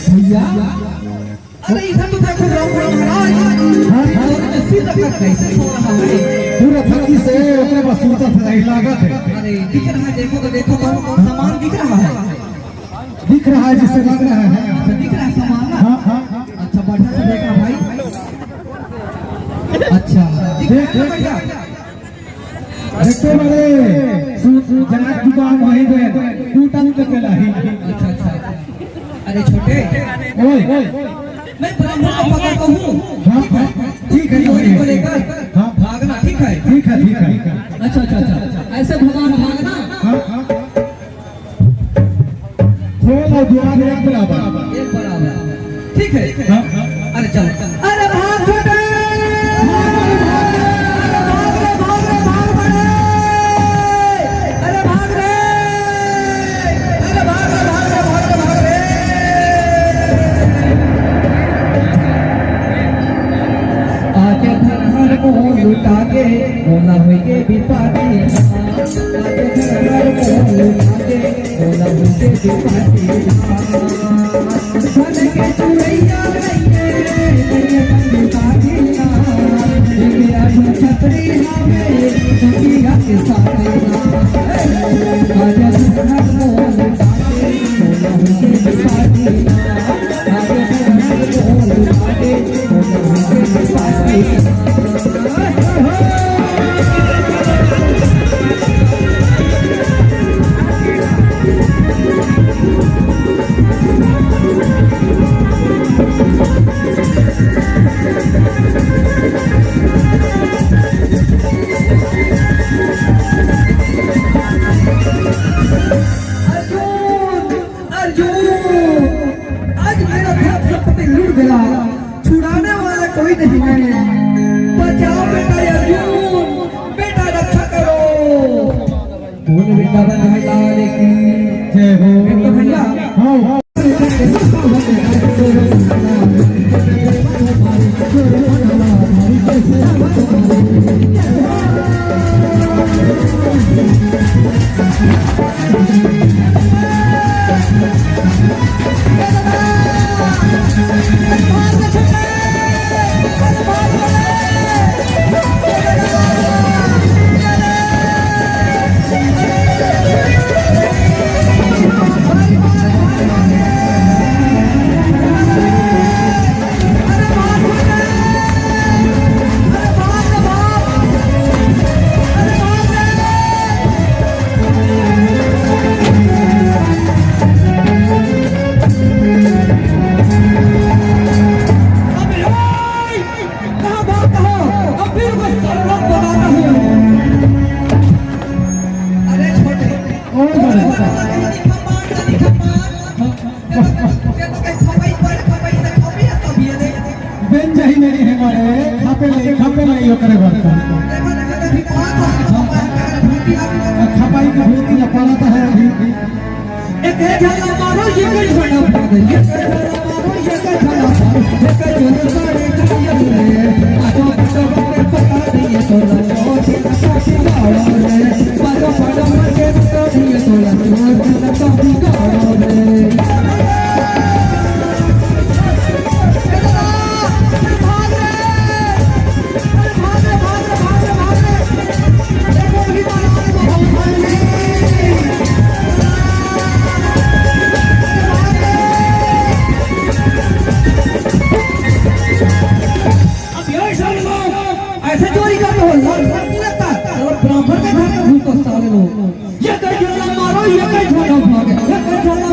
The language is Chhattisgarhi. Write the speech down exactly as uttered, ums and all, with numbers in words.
भैया, अरे इधर तो देखो राम राम महाराज, हाँ, हाँ। सिर रखा कैसे सो रहा है? पूरा थकी से ओकरे पास सूता था, नहीं लागत है। अरे दिख रहा है, देखो तो, देखो तो, सामान दिख रहा है। दिख रहा है, जिससे लग रहा है। अच्छा, दिख रहा है सामान ना? हाँ, हाँ। अच्छा, बढ़िया से देखना भाई। अच्छा, दिख रहा है ना भैया? देखते बड़े, सु-, सु-, जनाब जुबान वही दे, टूटल के पेला ही। अच्छा, अच्छा। अरे छोटे, ओए। मैं ब्राह्मण को पकड़ता हूँ। हाँ, हाँ, ठीक है, चोरी को लेकर हाँ। भागना, ठीक है? ठीक है, ठीक है। अच्छा, अच्छा, अच्छा। ऐसे भगा भागना। हाँ, हाँ। खोल और द्वार एक बराबर। एक बराबर। ठीक है। हाँ, हाँ। अरे चलो। अरे भाग छोटे। अरे भाग रे, भाग रे, भाग बड़े। अरे भाग रे। अरे भाग रे, भाग रे, भाग रे, भाग रे। आके घर हर मोह लुटा के, मोला होई के विपाती। आके घर हर मोह लुटा के, मोला होई के विपाती। धन के चुरैया नइये, नइये विपाती। एक आजू छतरी हवे, छतिया के साथी। आके घर हर मोह लुटा के, मोला होई के विपाती। अर्जुन, अर्जुन, आज मेरा धन संपत्ति लुट गया, छुड़ाने वाला कोई नहीं है। बचाओ बेटा अर्जुन, बेटा रक्षा करो। बोल बेटा लाल की जय हो। तो भैया, हाँ, हाँ। कहाँ भागता हो? अब फिर मैं सब लोग बताता हूँ। अरे छोटे, ओ, अरे, अरे, अरे, अरे, अरे, अरे, अरे, अरे, अरे, अरे, अरे, अरे, बेंजा ही नहीं है मारे, खापे ले, खापे ले, यो करे बरता। खपाई के भूत की लपड़ा तो है अभी। एक एक झला मारो, ये कोई झला मारो, ये कोई झला मारो, ये कोई झला मारो, ये कोई झला मारो, ये कोई झला मारो। अब ये साले लोग ऐसे चोरी करते हो, लड़ लड़ नहीं लगता। और ब्राह्मण के घर में घुस तो साले लोग। ये कहीं झोला मारो, ये कहीं झोला भागे, ये कहीं झोला